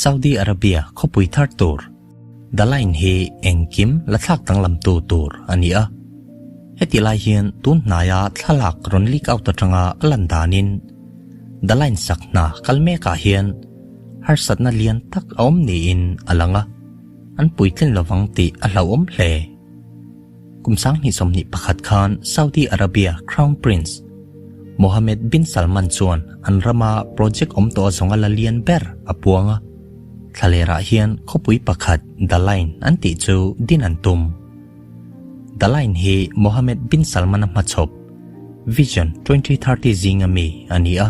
Saudi Arabia khawpui thar tur The Line hi engkim la thlak danglamtu tur a ni a. Heti lai hian tun hnaia thlalak rawn leak out atanga a lan danin The Line sak hna kal mekah hian harsatna lian tak a awm niin a lang a, an puitlin lovang tih a hlauhawm hle. Kum 2021 khan Saudi Arabia Crown Prince Mohammed bin Salman chuan an rama project awm tawh zawnga la lian ber a puang a, thlalerah hian khawpui pakhat The Line an tih chu din an tum. The Line hi Mohammed bin Salman-a hmachhawp Vision 2030 zinga mi a ni a,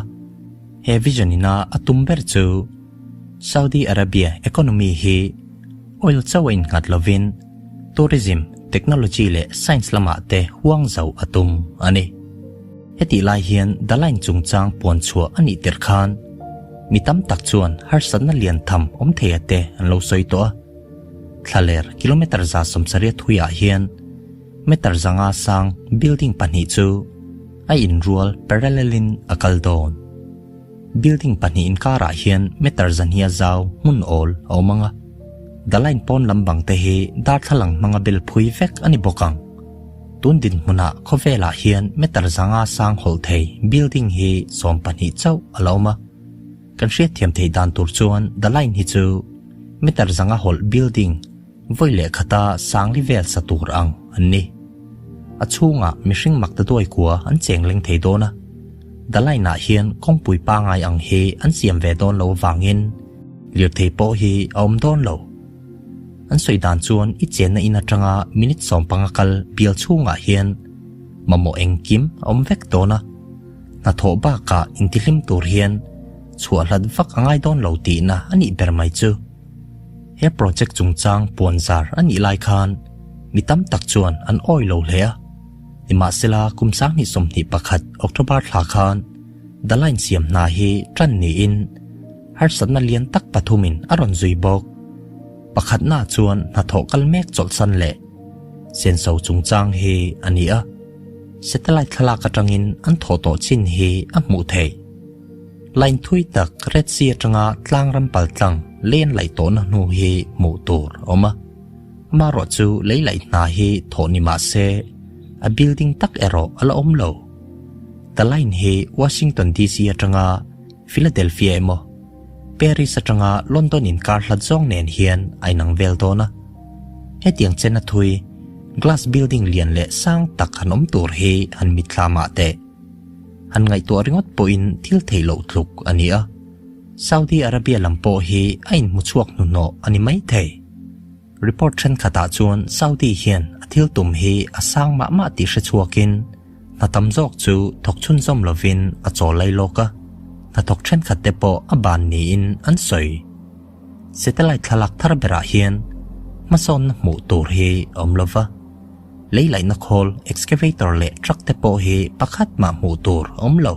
he vision ina a tum ber chu Saudi Arabia economy hi oil chauh a innghat lovin Tourism, Technology leh Science lamah te huang zauh a tum a ni. Hetih lai hian The Line chungchang puan chhuah a nih tirh khan mi tam tak chuan harsatna lian tham awm theia te an lo sawi tawh a. Thlaler kilometre 180 thuiah hian meter 500 sang building pahnih chu a inrual parallel-in a kal dawn. Building pahnih inkarah hian meter 200 zau hmun awl a awm ang a. The line pawn lam bang te hi darthlalang hmanga bel phui vek a ni bawk ang. Tun dinhmunah khawvelah hian meter 500 sang hawlh thei building hi 12 chauh a la awm a. Kan hriatthiam theih dan tur chuan The line hi chu meter 500 hawlh building vawi leh khata sangli vel sa tur ang an ni. A chhungah mihring mak ta duai kua an cheng leng thei dawn a. The line ah hian kawngpui pangai ang hi an siam ve dawn lo avangin lirthei pawh hi a awm dawn lo. An sawi dan chuan i chenna in atanga minute 15 kal bial chhungah hian mamawh engkim a awm vek dawn a. Hnathawh bakah intihlim tur hian chhuah hlat vak a ngai dawn lo tihna a nih ber mai chu. He project chungchang puan zar a nih lai khan mi tam tak chuan an awi lo hle a. Nimahsela kum 2021 October thla khan The Line siam hna hi tan niin harsatna lian tak pathumin a rawn zui bawk. Pakhatna chuan hnathawh kal mek chawlhsan leh senso chungchang hi a ni a. Satellite thlalak atangin an thawh tawh chin hi a hmuh theih. Line thui tak Red Sea atanga tlang ram pal tlang len laih tawhna hnu hi hmuh tur a awm a. Amaherawh chu lei laih hna hi thawh ni mah se a building tak erawh a la awm lo. The Line hi Washington DC atanga Philadelphia emaw Paris atanga London inkar hlat zawng nen hian a inang vel dawn a. Hetiang chena thui glass building lian leh sang tak han awm tur hi han mitthla mah teh. Han ngaihtuah ringawt pawhin thil theih loh tluk a ni a. Saudi Arabia lam pawh hi a inhmu chhuak hnuhnawh a ni mai thei. Report thenkhatah chuan Saudi hian a thil tum hi a sang mah mah tih hre chhuakin hna tam zawk chu thawk chhunzawm lovin a chaw lai lawk a, hnathawk thenkhat te pawh a ban niin an sawi. Satellite thlalak thar berah hian hmasawnna hmuh tur hi a awm lova, lei laihna khawl excavator leh truck te pawh hi pakhat mah hmuh tur a awm lo.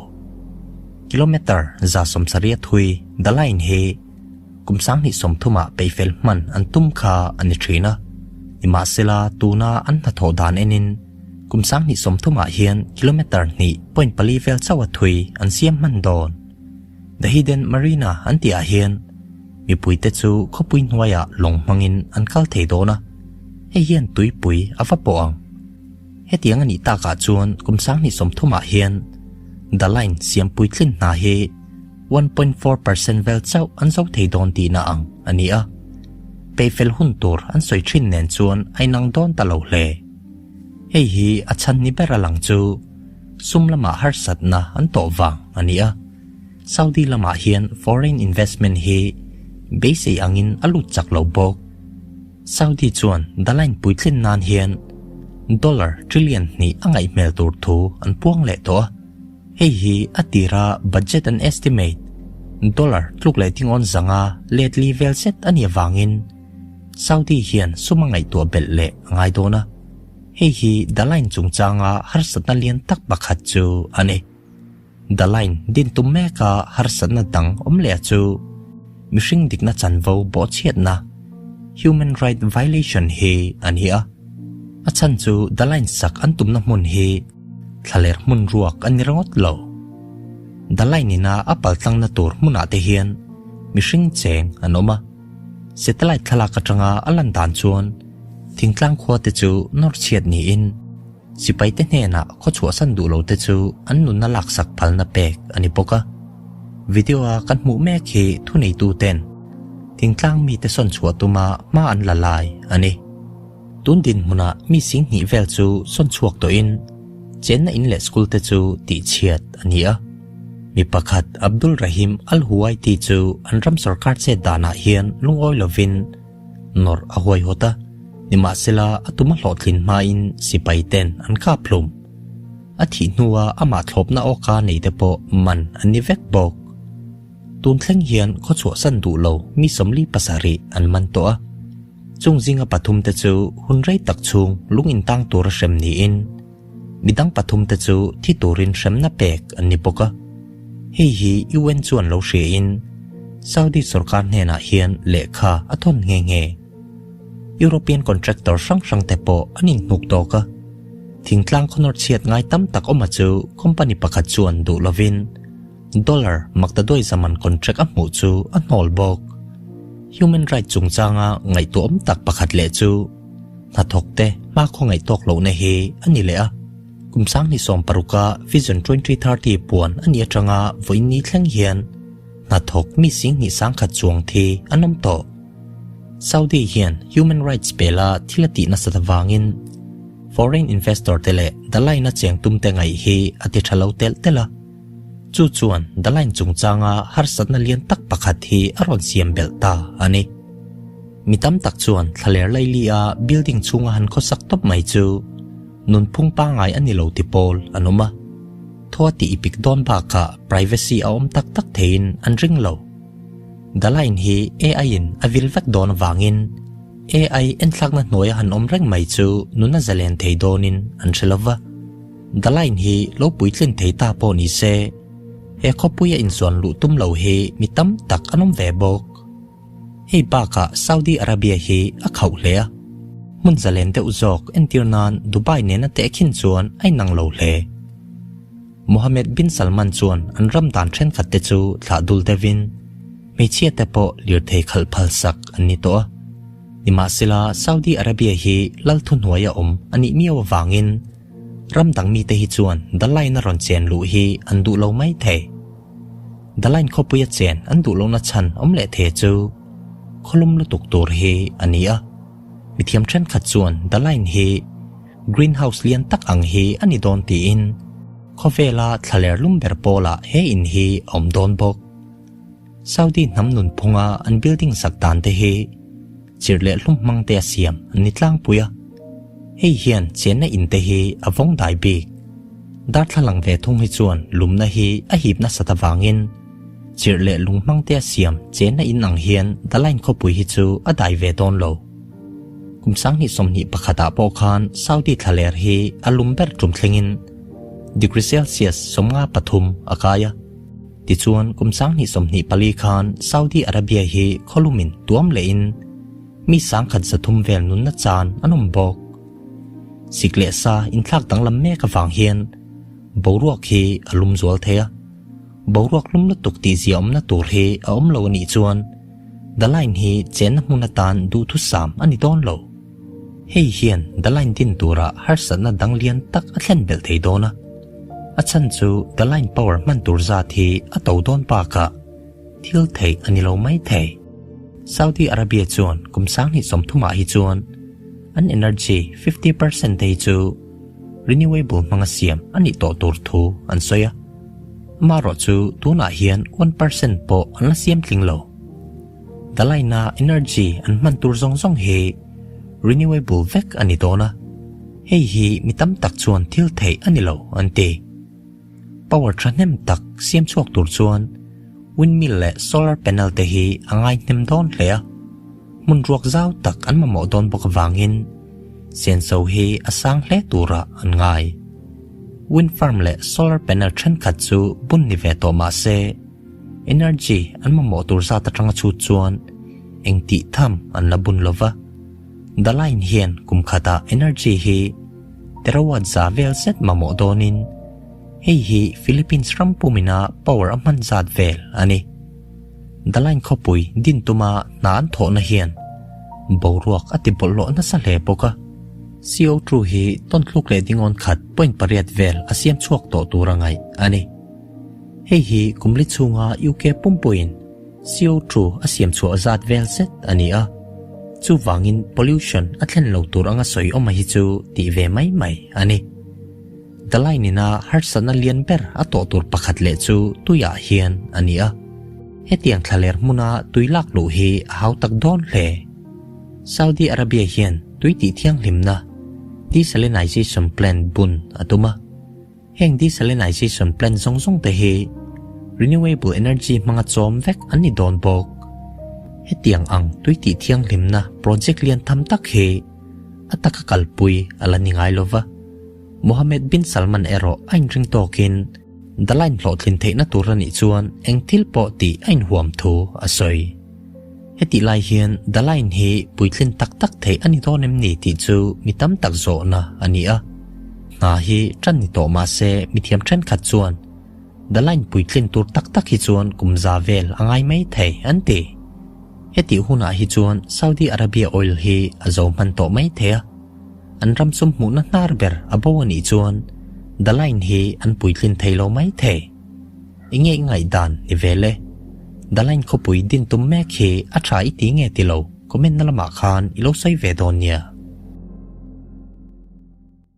Kilometre 180 thui The Line hi kum 2030 ah peihfel hman an tum kha a ni thin a, nimahsela tuna an hnathawh dan enin kum 2030 ah hian kilometre 2.4 vel chauh a thui an siam hman dawn. The Hidden Marina an tih ah hian mipuite chu khawpui hnuaiah lawng hmangin an kal thei dawn a, hei hian tuipui a va pawh ang. Hetiang a nih takah chuan kum 2030 ah hian The Line siam puitlin hna hi 1.4% vel chauh an zo thei dawn tihna ang a ni a. Peihfel hun tur an sawi thin nen chuan a inang dawn ta lo hle. Hei hi a chhan ni ber a lang chu sum lamah harsatna an tawh vang a ni a. Saudi lamah hian foreign investment hi beisei angin a lut chak lo bawk. Saudi chuan The Line puitlin nan hian dollar trillion hnih a ngaih hmel tur thu an puang leh tawh a. Hei hi a tira budget an estimate dollar tluk leh tingawn zanga let li vel zet a nih avangin Saudi hian sum a ngaihtuah belh leh a ngai dawn a. Hei hi The Line chungchanga harsatna lian tak pakhat chu a ni. The Line din tum meka harsatna dang awm leh chu mihring dikna chanvo bawhchhiatna, human right violation, hi a ni a. A chhan chu The Line sak an tumna hmun hi thlaler hmun ruak a ni ringawt lo. The Line ina a paltlangna tur hmunah te hian mihring cheng an awm a. Satellite thlalak atanga a lan dan chuan thingtlang khua te chu nawr chhiat niin sipai te hnenah khaw chhuahsan duh lo te chu an nunna laksak phalna pek a ni bawk a. Video a kan hmuh mek hi thuneitu ten thingtlang mite sawn chhuah tuma hma an la lai a ni. Tun dinhmunah mi singhnih vel chu sawn chhuak tawhin chenna in leh school te chu tihchhiat a ni a. Mi pakhat Abdul Rahim Al-Huwaiti chu an ram sorkar chet danah hian lungawi lovin nawrh a huaihawt a, nimahsela a tum a hlawhtlin hmain sipai ten an kap hlum. A thih hnua amah thlawpna awka nei te pawh man an ni vek bawk. Tun thleng hian khawchhuahsan duh lo mi 47 an man tawh a. Chung zinga pathumte chu hun rei tak chhung lung intang tura hrem niin, midang pathumte chu thi turin hremna pek an ni bawk a. Hei hi UN chuan lo hriain Saudi sorkar hnenah hian lehkha a thawn nghe nghe. European contractor hrang hrangte pawh an inhnuk tawk a. Thingtlang khawnawr chhiat ngai tam tak awma chu company pakhat chuan duh lovin, Dollar maktaduai zaman contract a hmuh chu a hnawl bawk. Human rights chungchanga ngaihtuahawm tak pakhat leh chu hnathawkte hmakhaw ngaihtawk lohna hi a ni leh a. Kum 2016 a Vision 2030 puan a nih atanga vawiin ni thleng hian hnathawk mi 10,100 chuang thi an awm tawh. Saudi hian human rights pela thil a tih nasat avangin foreign investor te leh the line a cheng tumte ngaih hi a ti tha lo telh telh a. Chu chuan The Line chungchanga harsatna lian tak pakhat hi a rawn siam belh ta a ni. Mi tam tak chuan thlaler laili a building chhunga han khawsak tawp mai chu nunphung pangngai a ni lo ti pawl an awm a. Thaw tih i pik dawn bakah privacy a awm tak tak theiin an ring lo. The Line hi AI in a vil vek dawn avangin AI enthlakna hnuaia han awm reng mai chu nuna zalen thei dawnin an hre lova. The Line hi lo puitlin thei ta pawh ni se, he khawpuia insuan luh tum lo hi mi tam tak an awm ve bawk. Hei bakah Saudi Arabia hi a khauh hle a, hmun zalen deuh zawk entir nan Dubai nena tehkhin chuan a inang lo hle. Mohammed bin Salman chuan an ram dan thenkhat te chu thlah dul deuhin hmeichhia te pawh lirthei khalh phal sak an ni tawh a. Nimahsela, Saudi Arabia hi lal thuhnuaia awm a nih miau avangin ram dang mite hi chuan The Line a rawn chen luh hi an duh lo mai thei. The Line khawpuia chen an duh lohna chhan awm leh the chu khawlum lutuk tur hi a ni a. Mithiam thenkhat chuan The Line hi greenhouse lian tak ang hi a ni dawn tiin khawvela thlaler lum ber pawlah he in hi a awm dawn bawk. Saudi hnam nunphunga an building sak dan te hi chirh leh hlum hmang te a siam an ni tlangpui a. Hei hian chenna in te hi a vawng dai bik. Darthlalang ve thung hi chuan lumna hi a hip nasat avangin chirh leh lung hmang te a siam chenna in ang hian The Line khawpui hi chu a dai ve dawn lo. Kum 2021 ah pawh khan Saudi thlaler hi a lum ber tum thlengin degree Celsius 53 a kai a. Tichuan, kum 2024 khan Saudi Arabia hi khawlumin tuam lehin mi 1,300 vel nunna chan an awm bawk. Sik leh sa inthlak danglam mek avang hian boruak hi a lum zual thei a. Boruak lum lutuk tihzia awmna tur hi a awm lo a nih chuan The Line hi chenna hmun atan duhthusam a ni dawn lo. Hei hian The Line din tura harsatna dang lian tak a thlen belh thei dawn a. A chhan chu The Line power hman tur zat hi a to dawn bakah thil theih a ni lo mai thei. Saudi Arabia chuan kum 2030 ah hi chuan an energy 50% te hi chu renewable hmanga siam a nih tawh tur thu an sawi a. Amaherawh chu tunah hian 1% pawh an la siam tling lo. The Line a energy an hman tur zawng zawng hi renewable vek a ni dawn a, hei hi mi tam tak chuan thil theih a ni lo an ti. Power thahnem tak siam chhuak tur chuan windmill leh solar panel te hi a ngai hnem dawn hle a, hmun ruak zau tak an mamawh dawn bawk avangin senso hi a sang hle turah an ngai. Wind farm leh solar panel thenkhat chu bun ni ve tawh mah se, Energy an mamawh tur zat atanga chhut chuan eng tih tham an la bun lova. The Line hian kum khatah energy hi terawatt za vel zet mamawh dawnin hei hi Philippines ram pumina power a hman zat vel a ni. The Line khawpui din tuma hna an thawhna hian boruak a ti bawlhhlawh nasa hle bawk a. CO2 hi tawn thluk leh dingawn khat point pariat vel a siam chhuak tawh tur a ngaih a ni. Hei hi kum li chhunga UK pumpuiin CO2 a siam chhuah zat vel zet a ni a, chuvangin pollution a thlen lo tur anga sawi awm a hi chu tih ve mai mai a ni. The Line ina harsatna lian ber a tawh tur pakhat leh chu tuiah hian a ni a, hetiang thlaler hmuna tui lak luh hi a hau tak dawn hle. Saudi Arabia hian tui tih thianghlimna, desalinization plant bun a tum a. Heng desalinization plant zawng zawng te hi renewable energy hmanga chawm vek an ni dawn bawk. Hetiang ang tui tih thianghlimna project lian tham tak hi a taka kalpui a la ni ngai lova. Mohammed bin Salman erawh a inring tawkin The Line hlawhtlin theihna tur a nih chuan eng thil pawh tih a inhuam thu a sawi. Hetih lai hian The Line hi puitlin tak tak theih a ni dawn em ni tih chu mi tam tak zawhna a ni a. Hna hi tan ni tawh mah se mi thiam thenkhat chuan The Line puitlin tur tak tak hi chuan kum za vel a ngai mai thei an ti. Hetih hunah hi chuan Saudi Arabia oil hi a zo hman tawh mai thei a. An ram sum hmuhna hnar ber a bo a nih chuan The Line hi an puitlin thei lo mai thei. Enge i ngaihdan ni vel e? The Line khawpui din tum mek hi a tha i ti nge ti lo? Comment na lamah khan i lo sawi ve dawn nia.